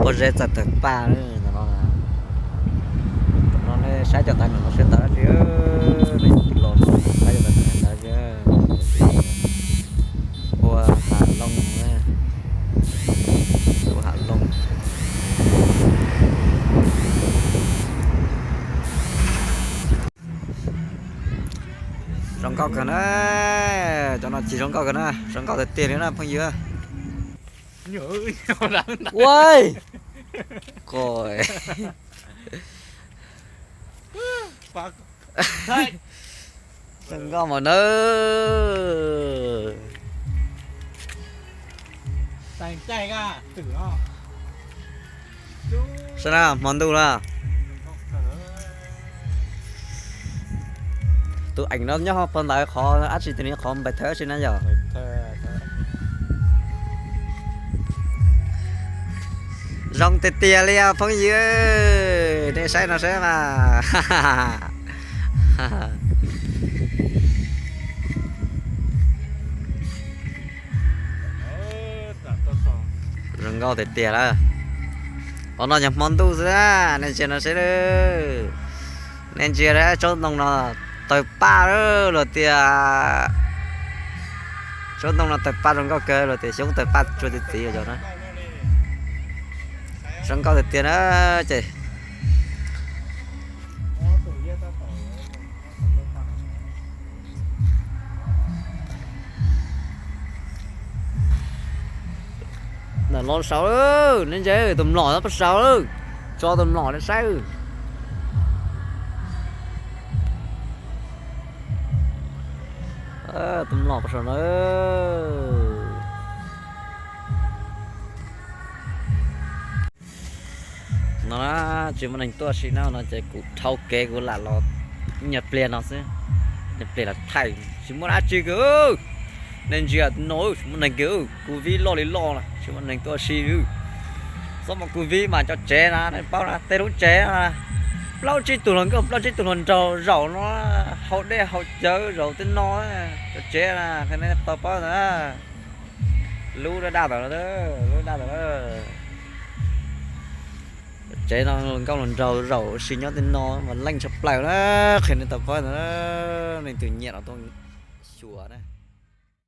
Pob zeb txawm tawg paj no. Tam no nej saib cov ntawv no seb ntawv dab tsi, nej tus los no saib cov ntawv no ntawv dab tsi. Ua Hav Looj, ua Hav Looj. Zoo nkauj kawg na, cov no chim zoo nkauj kawg na, zoo nkauj tiag tiag li na phooj ywg. Ua, koj, zoo nkauj mas na. Saib na, hmo ntuj na. Tus eem no nyob hauv paus ntawv qhov dab tsi, tus no qhov npais thawb dab tsi na yom? Zoo tiag tiag li os phooj ywg, nej saib no saib mas. Zoo nkauj tiag tiag lawm. Qhov no yog hmo ntuj xwb na, nej ntsia no seb. Nej ntsia tsob ntoo no tawg paj lawm tias, tsob ntoo no tawg paj zoo nkauj kawg lawm tias xyoob tawg paj tsua txiv txiv yog na. Zoo nkauj tiag tiag na ces. Ntawm los saud, nej ntsia tus mlom pab saud, tso tus mlom nej saib. Tus mlom pab saud na. No na, tsis muaj neeg tuaj si na no ces kuv dhau kev kuv lam los nyuag pliag no xwb. Nyuag pliag los thaij tsis muaj dab tsi kiag. Nej ntsia no tsis muaj neeg kiag, covid loj li loj na tsis muaj neeg tuaj si. Txob mas covid mas cov tsev na nej paub na, tej lub tsev na plaub tsib tug hluas nkauj plaub tsib tug hluas nraug zaum no, haus dej haus cawv zaum tej no, cov tsev na, nej tau paub ntawd. Lub daj daj ntawd, lub daj ntawd. Tsev no hluas nkauj hluas nraug zaum ua si nyob tej no mas leej tshaj plaws na, qhia nej tau paub ntawd, nej tus nyiam los tuaj xyuas na.